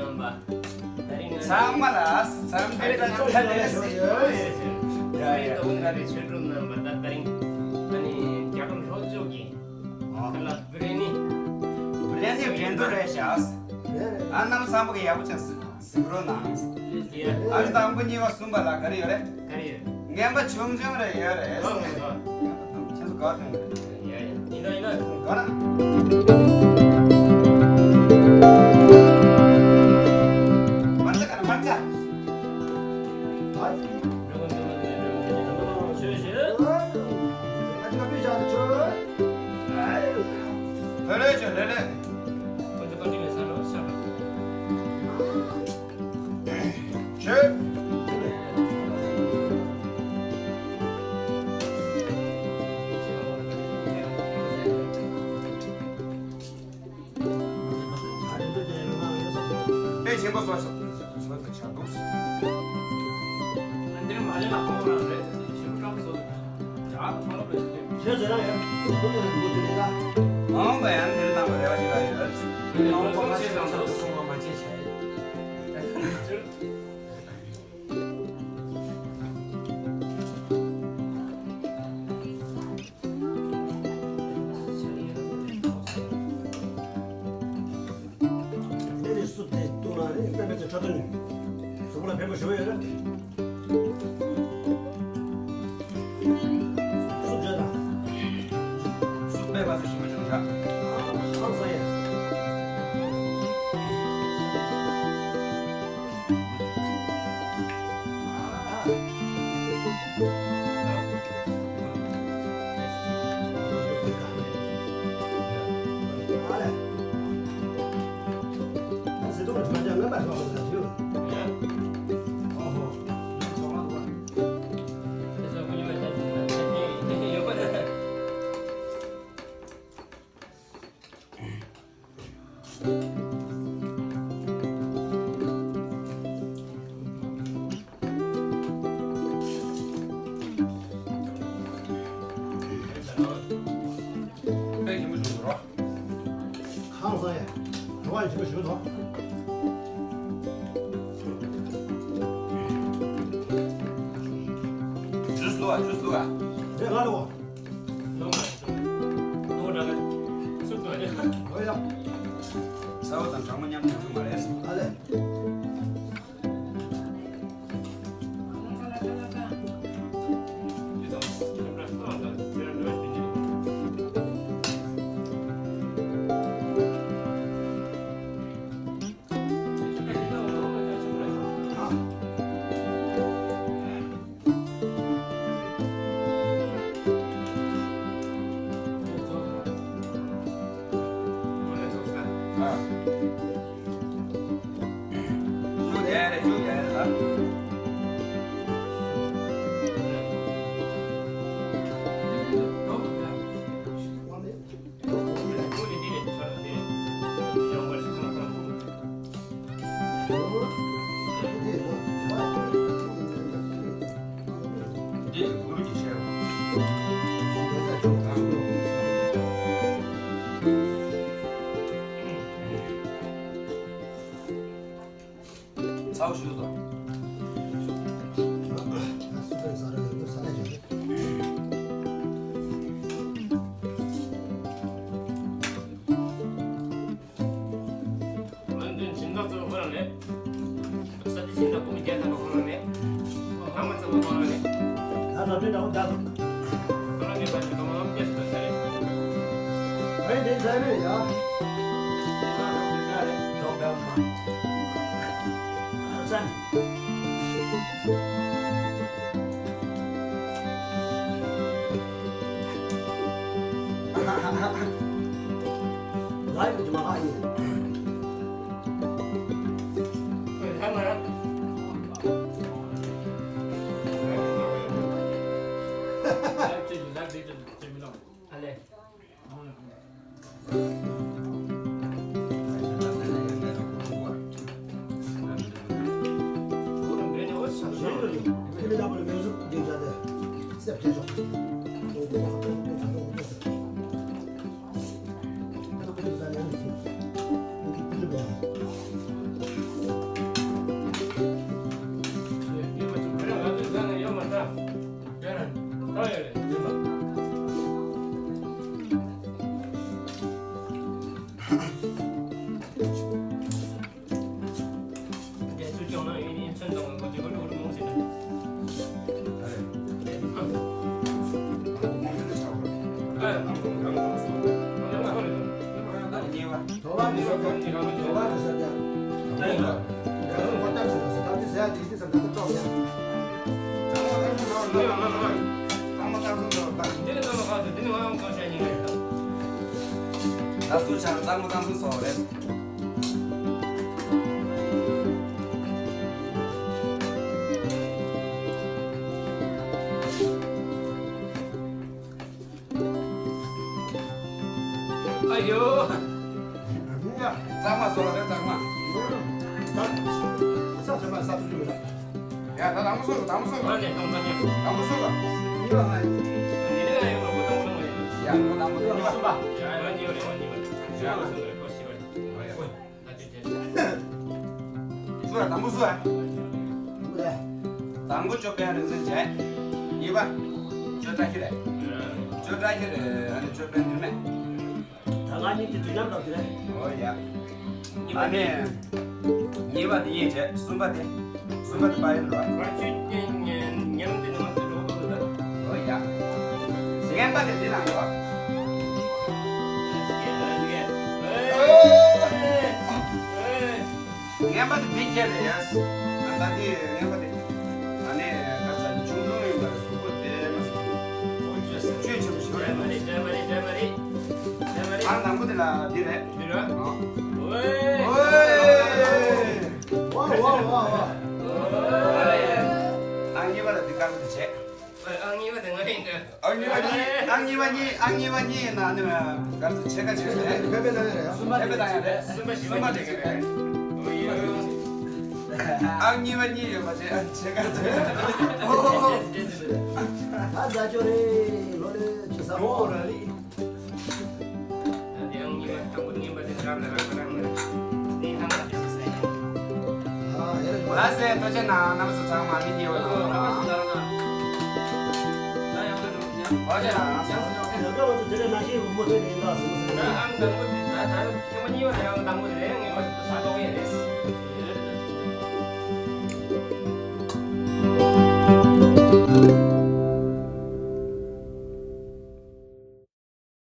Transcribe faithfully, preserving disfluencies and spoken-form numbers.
རྣམ་པ། ད་རིང་ཚང་མ་ལ་འཚམས་འདྲི་དང་བཀྲ་ཤིས་བདེ་ལེགས། ཡ་ཡ། ད་རིང་ཆོས་གྲོགས་རྣམ་པ། ད་ད་རིང་ཨ་ནི་རྒྱལ་ཁམས་ལྷོ་ཕྱོགས་ཀྱི་ཨ་ཁ་ལག་བི་རི་ཡ་ནི། བི་རི་ཡ་ནི་འགྲན་བསྡུར་རེད་ཤག་ཨ་ནམ་བཟང་པོ་གི་ཡག་པོ་ཅིག་གཟིགས་རོགས་གནང་། ཡ། ཨ་རི་དང་པོ་གཉིས་པ་གསུམ་པ་ལ་ག་རེ་ཡོད་རེད། ག་རེ་ཡོད། ངན་པ་ཆུང་ཆུང་རེ་ཡོད་རེད། ཨོ་ཨོ་ཨོ། ཁྱེད་ཚོ་ག་དྲན་རེད། ཡ་ཡ། ཡིན་ན་ཡིན་ན། ག་ན། མར་ཆ་ག་ན་མར་ཆ། ཨ་ཡི། ཨ་ཅི་ག་པི་ཤ་ཆོ། ཨ་ཡི། ལེ་ལེ་ཆོ་ལེ་ལེ། ཁོ་ཚོ་ཁོ་ཚོ་ལ་ས་རོ་ས་རོ། ཆོས། དཔེ་ཆེན་པོ་སོགས་སོགས་ཆགས་འདུག་ཆོས་ཟེར་ཡང་ཡང་ཁོང་གི་རིན་པོ་ཆེ་ལ། ནང་ག་ཡང་འདིར་གནང་བ་རེ་བ་ཞིག་ལ་ཡོད། ནང་པ་མ་ཆེ་ཙམ་དུ་སོང་བ་མ་ཆེ་བྱས། དེ་ནས་སུ་དེ་བཏུང་ན་ནི་དཔེ་མེད་ཚེ་ཁྲ་ཐོན་ནས་གཟུགས་པོ་ལ་ཕན་པ་ཞུ་བ་ཡོད་རེད། སུ་བརྗོད་དང་། སུ་དཔེ་མ་ཚོ་ཞུ་མ་བྱུང་ཤག་ཧང་སང་ཡ། དཔེ་ཞིམ་པོ་བྱུང་འདུག་རོ། ཧང་སང་ཡ། བྲོ་བ་ཞིམ་པོ་བྱུང་འདུག་ཇུས་འདུག་ཨ། ཇུས་འདུག་ཨ། དེ་ང་ལོ། ཚ་བོ་དང་གྲང་མོ་མཉམ་དུ་ཡོང་གི་མ་རེད། ཨ་ལེ། ཚ་བོ་ཞུ་དང་། ང་ཚོའི་སྦྱིན་བདག་གཙོ་བོ་ཁོ་རང་རེད། ས་དེ་སྦྱིན་བདག་སྐུ་མི་བརྒྱ་ཐམ་པ་ཁོ་རང་རེད། ཨ་མ་གཙོ་བོ་ཁོ་རང་རེད། ད་རབ་འབྲས་འདྲ་བོ་འདྲ་སོང་། ཁོ་རང་གི་བར་དུ་ལོ་ངོ་ལྔ་བརྒྱ་ཞིག་འགྲོ་ས་རེད། ཨེ་དེ་ཚ་རེད་ཡ། དེ་ཚ་རེད་འདྲ་རེད། ལོག་འདྲ་མ། ཨ་ཙན། ལའི་ཝི་ཀྱི་མ་ཨ་ཡིན། ཨ་ལེ། ད་སུ་ཆང་གཙང་མ་གཙང་མ་སོགས་རེད། ཨ་ཡོ། གཙང་མ་སོགས་རེད་གཙང་མ། ས་ཆ་མ་ས་ཆ་ཡོད་ལ། ཡ་ད་དང་པོ་སོང་དང་པོ་སོང་། ཨ་ནེ་དང་པོ་སོང་། དང་པོ་སོང་ལ། ཡ་ཁོ་དང་པོ་གཉིས་པ། ཡ་ཁོ་དང་པོ་གཉིས་པ། སུ་ལ་དང་པོ་སུ་ཨ། དང་པོ་ཅོ་པན་རིང་བཙན་བྱས། གཉིས་པ། ཅོ་བཀྲ་ཤིས་རེད། ཅོ་བཀྲ་ཤིས་རེད་ཨ་ནི་ཅོ་པན་འདུན་མེད། ད་ང་གཉིས་ཀྱི་དུས་ནམ་ལ་དེ་རེད། ཨོ་ཡ། ཨ་ནི། གཉིས་པ་དེ་ཡིན་བྱས་གསུམ་པ་དེ། གསུམ་པ་དེ་པ་ཡིན་རོ། ཁ་ཆུ་ཉམས་དེ་ནང་དུ་འགྲོ་དགོས་ད། ཨོ་ཡ། རྔན་པ་དེ་འདི་ནང་འགྲོ། རྔན་པ་དེ་འདི་ཁྱེར་རེད། ཨ་ད་དེ་རྔན་པ་དེ། ཨ་ནི་ཁ་ས་ཆུང་ཆུང་ཡིན་པ་ལ་གཟུགས་པོ་བདེ་མ་སོང་། ཨོ་ཅོ་སེ་ཅོ་ཆེན་པོ་ཞིག་རེད། ཨ་ནི་དང་པོ་དེ་ལ་འདི་རེད། འདི་རེད། ཨོ། ཨོ། ཨ་གཉིས་པ་ལ་འདི་དཀར་པོ་དེ་བྱས། ཨ་གཉིས་པ་དེ་ང་ཡིན་ད། ཨ་གཉིས་པ་གཉིས་ཨ་གཉིས་པ་གཉིས་ཨ་གཉིས་པ་གཉིས་ཡིན་ན་ནི་དཀར་པོ་ཕྱེད་ཀ་ཕྱེད་ཀ་རེད། ཕེབས་པའི་ནང་ཡང་རེད། གསུམ་པ་ཕེབས་པའི་ནང་ཡང་རེད། གསུམ་པ་ཞིག་པ་ཞིག་རེད། ཨ་གཉིས་པ་གཉིས་ཡོད་པ་བྱས་ཕྱེད་ཀ་བྱས། ད་རྫ་ཅོ་རེད་ལོ་ལེ་ཅི་ས་མོ་ར་ལི། ལ་སེ་ཐུགས་རྗེ་གནང་། རྣམ་པ་ཚོ་ཚང་མ་མི་སྐྱིད་པ་གནང་རོགས་གནང་། ཨོ་ཅེ་ལགས།